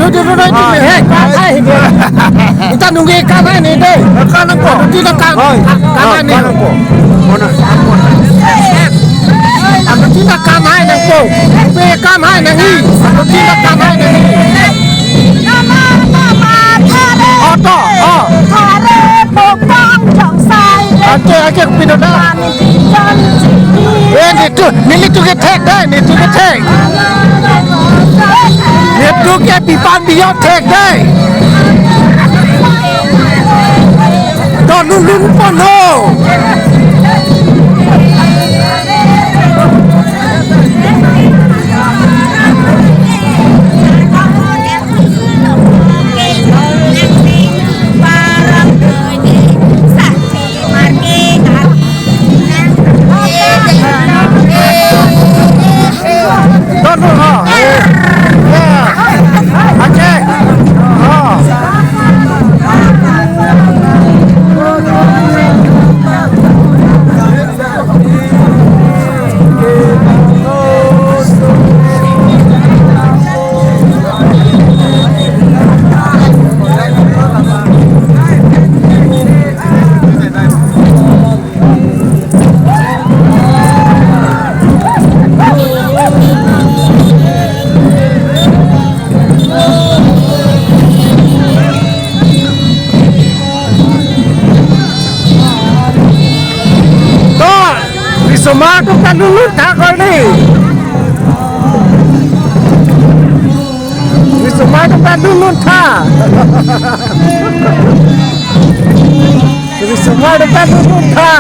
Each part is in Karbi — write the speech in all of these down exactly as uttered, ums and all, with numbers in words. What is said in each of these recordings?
Dulu na di mehek, kan hai hidi. Ita nunggu ikan hai ni dei. Kan nangko. Ati ta kan, Hoi. Kan hai ni. Kan nangko. Mona. Ati ta kan hai nangko. Pe kan hai nangji. Ati ta kan hai nangji. Oto, oh. Ake, ake, pinoda. Eh, nitu, nelitum kethek dei, nelitum kethek. Nelitum ke pipan biyo thek dei. Don lun lun pon ho. Don dun ho. Ya. Aceh. Oh. To, risomar atum ta lun lun tha kali. Risomar atum ta lun lun tha. Risomar atum ta lun lun tha.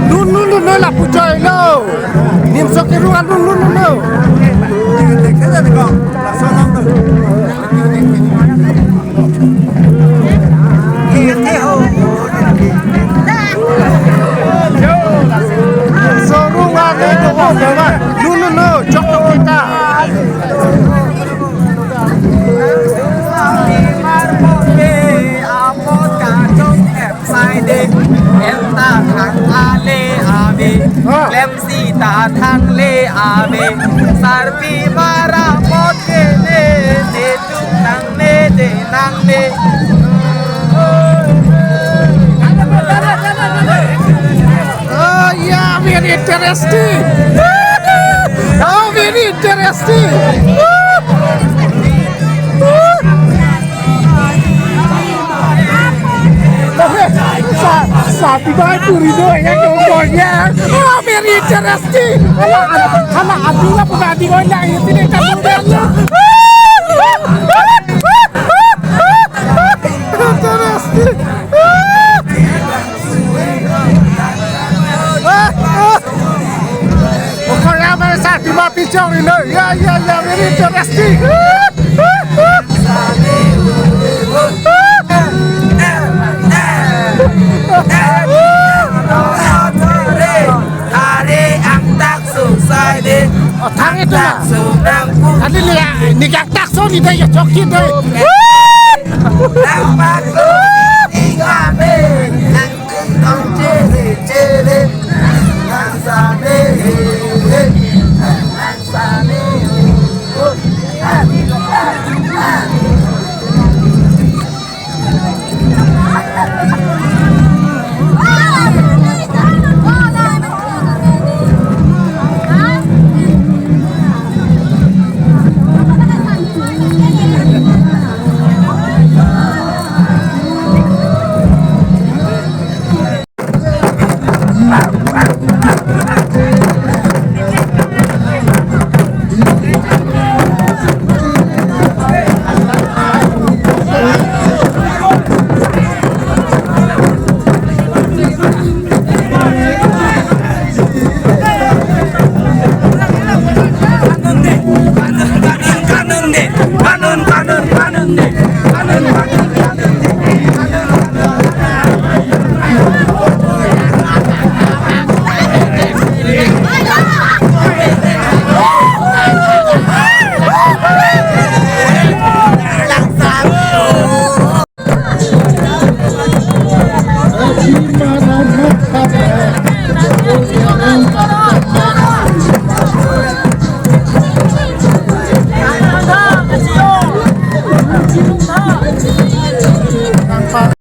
Lun lun lun lun, lapu joilo. Nimso kerung alun lun lun lun. Sorung ale do, oh, bawa. Lun lun lun, jok jok kita. Sai de, em ta thang ale ave, Ah. Klem sita thang le ave, sarpi mara mot ke ne, ne tung nang ne, ne nang ne. Oh, yeah, very interesting. Oh, very interesting. Sa, sa, tiba itu rido ya, jongkol ya. Oh, very interesting. Hala, hala, adi lah, bukan adi, oh, yang itu deh, kan, udah, ya. Interesting. Pokoknya, Sarpi ma pichong ini. Ya, ya, ya, very interesting. Tari angtak susai de. Oh, tari itu lah. Tadi lihat, ini angtak so, ini dia cokit deh. Nampak tu, tinggal deh. Nang tinggal cere, cere. Nang sade, nang sade.